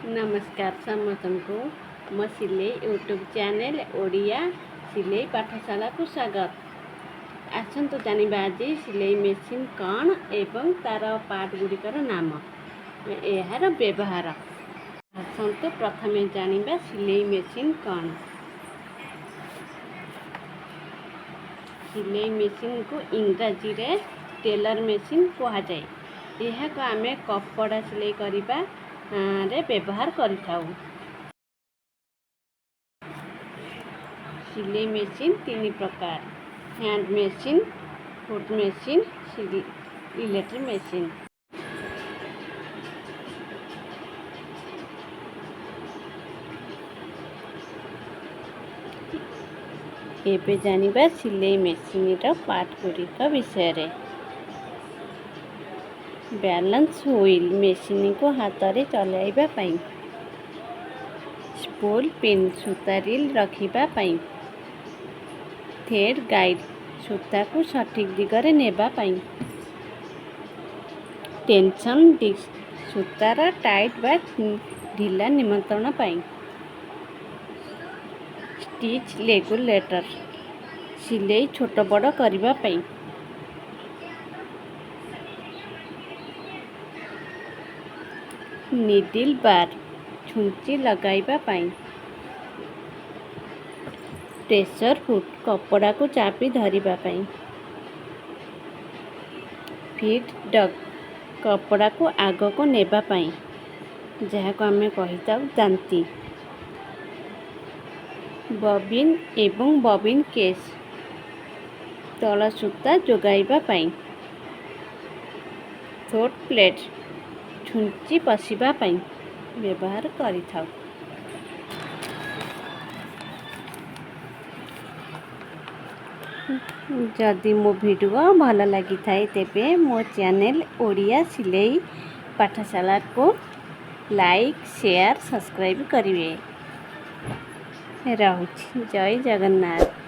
ନମସ୍କାର ସମସ୍ତଙ୍କୁ, ମୋ ସିଲେଇ ୟୁଟ୍ୟୁବ୍ ଚ୍ୟାନେଲ୍ ଓଡ଼ିଆ ସିଲେଇ ପାଠଶାଳାକୁ ସ୍ୱାଗତ। ଆସନ୍ତୁ ଜାଣିବା ଆଜି ସିଲେଇ ମେସିନ୍ କ'ଣ ଏବଂ ତା'ର ପାର୍ଟ ଗୁଡ଼ିକର ନାମ, ଏହାର ବ୍ୟବହାର। ଆସନ୍ତୁ ପ୍ରଥମେ ଜାଣିବା ସିଲେଇ ମେସିନ୍ କ'ଣ। ସିଲେଇ ମେସିନ୍କୁ ଇଂରାଜୀରେ ଟେଲର୍ ମେସିନ୍ କୁହାଯାଏ। ଏହାକୁ ଆମେ କପଡ଼ା ସିଲେଇ କରିବା ରେ ବ୍ୟବହାର କରିଥାଉ। ସିଲେଇ ମେସିନ୍ ତିନି ପ୍ରକାର: hand machine, foot machine, electric machine। ଏବେ ଜାଣିବା ସିଲେଇ ମେସିନ୍ର ପାର୍ଟ ଗୁଡ଼ିକ ବିଷୟରେ। ବାଲାନ୍ସ ହୁଇଲ୍, ମେସିନ୍କୁ ହାତରେ ଚଲାଇବା ପାଇଁ। ସ୍ପୁଲ୍ ପିନ୍, ସୂତା ରିଲ୍ ରଖିବା ପାଇଁ। ଥ୍ରେଡ୍ ଗାଇଡ୍, ସୂତାକୁ ସଠିକ୍ ଦିଗରେ ନେବା ପାଇଁ। ଟେନସନ୍ ଡିସ୍କ, ସୂତାର ଟାଇଟ୍ ବା ଢିଲା ନିମନ୍ତ୍ରଣ ପାଇଁ। ଷ୍ଟିଚ୍ ରେଗୁଲେଟର, ସିଲେଇ ଛୋଟ ବଡ଼ କରିବା ପାଇଁ। ନିଡିଲ୍ ବାର୍, ଛୁଞ୍ଚି ଲଗାଇବା ପାଇଁ। ପ୍ରେସର ହୁକ୍, କପଡ଼ାକୁ ଚାପି ଧରିବା ପାଇଁ। ଫିଡ୍ ଡଗ୍, କପଡ଼ାକୁ ଆଗକୁ ନେବା ପାଇଁ, ଯାହାକୁ ଆମେ କହିଥାଉ ଦାନ୍ତି। ବବିନ୍ ଏବଂ ବବିନ୍ କେସ୍, ତଳ ସୂତା ଯୋଗାଇବା ପାଇଁ। ଥ୍ରୋଟ୍ ପ୍ଲେଟ୍, ଛୁଞ୍ଚି ପଶିବା ପାଇଁ ବ୍ୟବହାର କରିଥାଉ। ଯଦି ମୋ ଭିଡ଼ିଓ ଭଲ ଲାଗିଥାଏ, ତେବେ ମୋ ଚ୍ୟାନେଲ୍ ଓଡ଼ିଆ ସିଲେଇ ପାଠଶାଳାକୁ ଲାଇକ୍, ସେୟାର, ସବସ୍କ୍ରାଇବ୍ କରିବେ। ରହୁଛି, ଜୟ ଜଗନ୍ନାଥ।